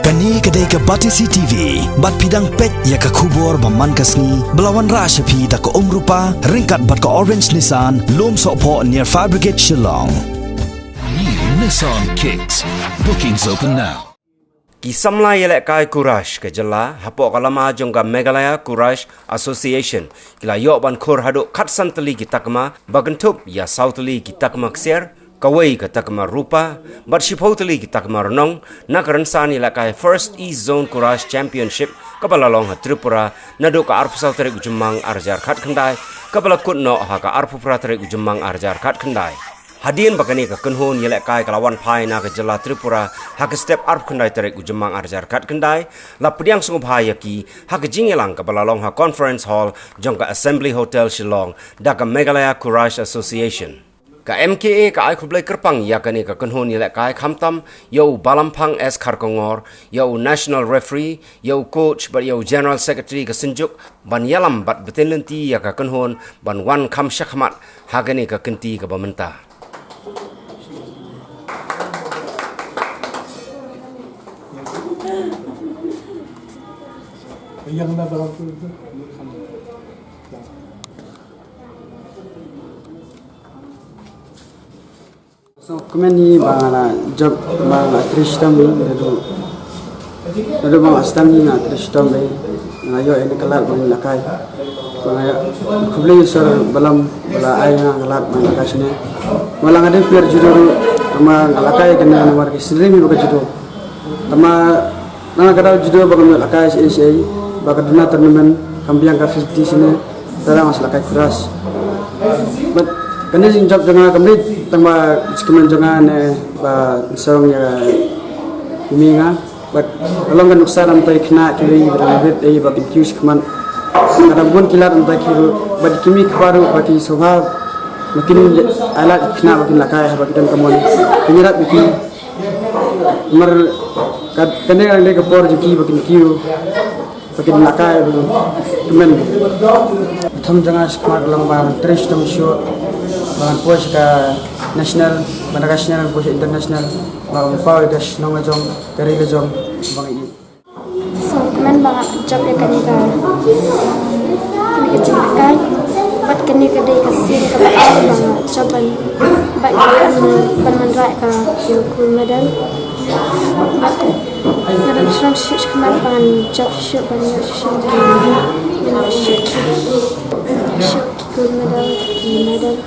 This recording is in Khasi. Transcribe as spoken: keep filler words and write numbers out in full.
Kane ka dei ka Batesi T V, bad phi dang peit ïa ka khubor ba man ka sngi, ba la wanrah sha phi da ka Umrupa, ryngkat bad ka Orange Nissan, Lum Sohphoh near Fire Brigade Shillong. New Nissan Kicks. Bookings open now. Ki samla ïalehkai Courage ka jylla, hapoh ka lama jong ka Meghalaya Courage Association, ki la ïoh ban khur haduh khatsan tylli ki takma, ba kynthup ïa saw tylli ki takma ksiar, kawei ka takma rupa, bad shiphew tylli ki takma rnong, na ka rynsan ïalehkai First East Zone Courage Championship, kaba la long ha Tripura, naduh ka arphew saw tarik u Jymmang arhajar khatkhyndai, kaba la kut noh ha ka arphew phra tarik u Jymmang arhajar khatkhyndai. Hadien ba kane ka kynhun ïalehkai ka la wan phai na ka jylla Tripura, ha ka step arphew khyndai tarik u Jymmang arhajar khatkhyndai, la pdiang sngewbha ïa ki, ha ka jingïalang kaba la long ha Conference Hall, jong ka Assembly Hotel Shillong, da ka Meghalaya Courage Association. Ka M K A ka ai khublei kyrpang ïa kane ka kynhun ïalehkai khamtam, ïa u Balamphang S Kharkongor, ïa u National Referee, ïa u Coach, bad ïa u General Secretary ka Synjuk, ban ïalam bad bteng lynti ïa ka kynhun, ban wan kham shakhmat, ha kane ka kynti kaba mynta. So, kmen hi ba nga la jop ba nga la trei shitom hi, naduh, naduh ba nga la shitom hi nga la trei shitom hi, nga la ïoh ïa kane ka lad ba nga la kai. Ba nga ïa, khublei ïa u Sir Balam ba la ai nga ka lad ba nga la kai shane. Ba la nga dei player judo ruh, tangba nga la kai kane namar ki synrim hi ba ka judo. Tangba na ka daw judo ba kam ïoh la kai shaei shaei, ba ka duna tournament kam biang ka facility shane, te nga sa la kai Courage. Bad kane jingjop jong nga kam dei tangba jingkmen jong nga ne ba song ïa i mei nga. Bad ka long ka nuksa namar ki khynnah kiwei ba dang rit ei ba kin kiew shakhmat. Ka dang bun ki lad namar ki ruh, bad ki mei ki pa ruh ba ki sngewbha ba kin ai lad ki khynnah ba kin la kai haba ki don ka mon. Kin ïarap ïa ki. Namar ka, kane ka dei ka por jong ki ba kin kiew, ba kin la kai, ba kin kmen. Ka thong jong nga shakhmat ka long ba ngan trei shitom shuh, ba ngan poi sha ka national, bad na ka national ngan poi sha international, ba ngan paw ïa ka shnong la jong, ka ri la jong, ba nga ïeit. Sngewkmen ba nga jop ïa kane ka, kane ka jingïalehkai. Bad kane ka dei ka sien kaba ar ba nga jop ban, bad ban, ban wanrah ïa ka, ïa ka gold medal. Bad nga dang sngewsih sngewkmen ba ngan jop shisha ban ïoh shisha ban ïoh shisha ki gold medal, ki medal.